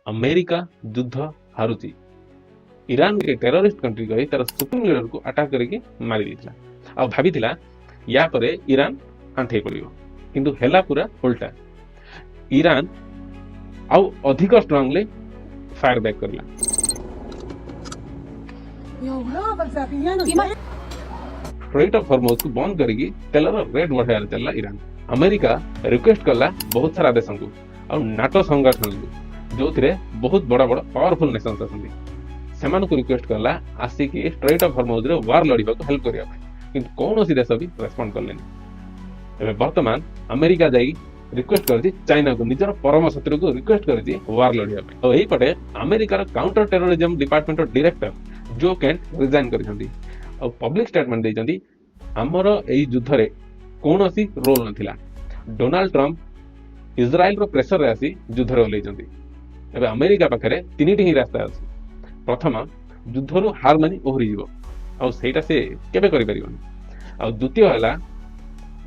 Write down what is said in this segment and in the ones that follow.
America ଯୁଦ୍ଧ ହାରୁଛି। Iran terrorist country କହି ତାର ସୁପ୍ରିମ ଲିଡରକୁ ଆଟାକ୍ କରିକି ମାରି ଦେଇଥିଲା ଆଉ ଭାବିଥିଲା ୟା ପରେ ଇରାନ ଆଣ୍ଠେଇ ପଡ଼ିବ। କିନ୍ତୁ ହେଲା ପୁରା ଓଲଟା। ଇରାନ ଆଉ ଅଧିକ ଷ୍ଟ୍ରଙ୍ଗଲି ଫାୟାର ବ୍ୟାକ୍ କରିଲା। يا فيانا. ଷ୍ଟ୍ରେଟ୍ ଅଫ୍ ହରମୋଜକୁ ବନ୍ଦ କରିକି ତେଲର ରେଟ୍ ବଢ଼ାଇବାରେ ଚାଲିଲା ଇରାନ। ଆମେରିକା ରିକ୍ୱେଷ୍ଟ କଲା ବହୁତ ସାରା ଦେଶଙ୍କୁ ଆଉ ନାଟୋ ସଂଗଠନକୁ, ଯୋଉଥିରେ ବହୁତ ବଡ଼ ବଡ଼ ପାୱାରଫୁଲ ନେସନ୍ସ ଅଛନ୍ତି। ସେମାନଙ୍କୁ ରିକ୍ୱେଷ୍ଟ କଲା ଆସିକି ଷ୍ଟ୍ରେଟ୍ ଅଫ୍ ହରମୋଜରେ ୱାର ଲଢ଼ିବାକୁ ହେଲ୍ପ କରିବା ପାଇଁ। କିନ୍ତୁ କୌଣସି ଦେଶ ବି ରେସ୍ପଣ୍ଡ କଲେନି। ଏବେ ବର୍ତ୍ତମାନ ଆମେରିକା ଯାଇ ରିକ୍ୱେଷ୍ଟ କରିଛି ଚାଇନାକୁ, ନିଜର ପରମ ଶତ୍ରୁକୁ ରିକ୍ୱେଷ୍ଟ କରିଛି ୱାର ଲଢ଼ିବା ପାଇଁ। ଆଉ ଏଇପଟେ ଆମେରିକାର କାଉଣ୍ଟର ଟେରୋରିଜମ ଡିପାର୍ଟମେଣ୍ଟର ଡିରେକ୍ଟର ଜୋ କେଣ୍ଟ ରିଜାଇନ କରିଛନ୍ତି ଆଉ ପବ୍ଲିକ ଷ୍ଟେଟମେଣ୍ଟ ଦେଇଛନ୍ତି, ଆମର ଏଇ ଯୁଦ୍ଧରେ କୌଣସି ରୋଲ ନଥିଲା। ଡୋନାଲ୍ଡ ଟ୍ରମ୍ପ ଇସ୍ରାଏଲର ପ୍ରେସରରେ ଆସି ଯୁଦ୍ଧରେ ଓହ୍ଲେଇଛନ୍ତି। ଏବେ ଆମେରିକା ପାଖରେ ତିନିଟି ହିଁ ରାସ୍ତା ଅଛି। ପ୍ରଥମ, ଯୁଦ୍ଧରୁ ହାର ମାନି ଓହରିଯିବ ଆଉ ସେଇଟା ସେ କେବେ କରିପାରିବନି। ଆଉ ଦ୍ୱିତୀୟ ହେଲା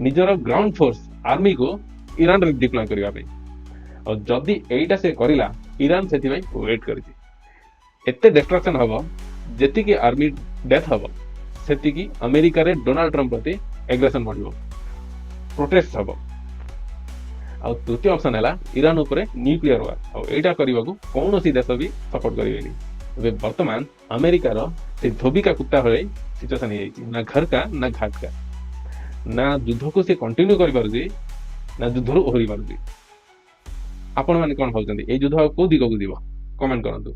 ନିଜର ଗ୍ରାଉଣ୍ଡ ଫୋର୍ସ ଆର୍ମିକୁ ଇରାନରେ ଡିପ୍ଲୟ କରିବା ପାଇଁ। ଆଉ ଯଦି ଏଇଟା ସେ କରିଲା, ଇରାନ ସେଥିପାଇଁ ୱେଟ୍ କରିଛି। ଏତେ ଡିଷ୍ଟ୍ରକ୍ସନ ହବ, ଯେତିକି ଆର୍ମି ଡେଥ୍ ହବ, ସେତିକି ଆମେରିକାରେ ଡୋନାଲ୍ଡ ଟ୍ରମ୍ପ ପ୍ରତି ଏଗ୍ରେସନ ବଢିବ, ପ୍ରୋଟେଷ୍ଟ ହବ। ଆଉ ତୃତୀୟ ଅପସନ ହେଲା ଇରାନ ଉପରେ ନ୍ୟୁକ୍ଲିୟର ୱାର। ଆଉ ଏଇଟା କରିବାକୁ କୌଣସି ଦେଶ ବି ସପୋର୍ଟ କରିବେନି। ଏବେ ବର୍ତ୍ତମାନ ଆମେରିକାର ସେ धोबी का कुत्ता ଭଳି ସିଚୁଏସନ ହେଇଯାଇଛି, ना घर का ना घाट का। ନା ଯୁଦ୍ଧକୁ ସେ କଣ୍ଟିନ୍ୟୁ କରିପାରୁଛି, ନା ଯୁଦ୍ଧରୁ ଓହରି ପାରୁଛି। ଆପଣମାନେ କଣ ଭାବୁଛନ୍ତି, ଏଇ ଯୁଦ୍ଧ ଆଉ କୋଉ ଦିଗକୁ ଯିବ? କମେଣ୍ଟ କରନ୍ତୁ।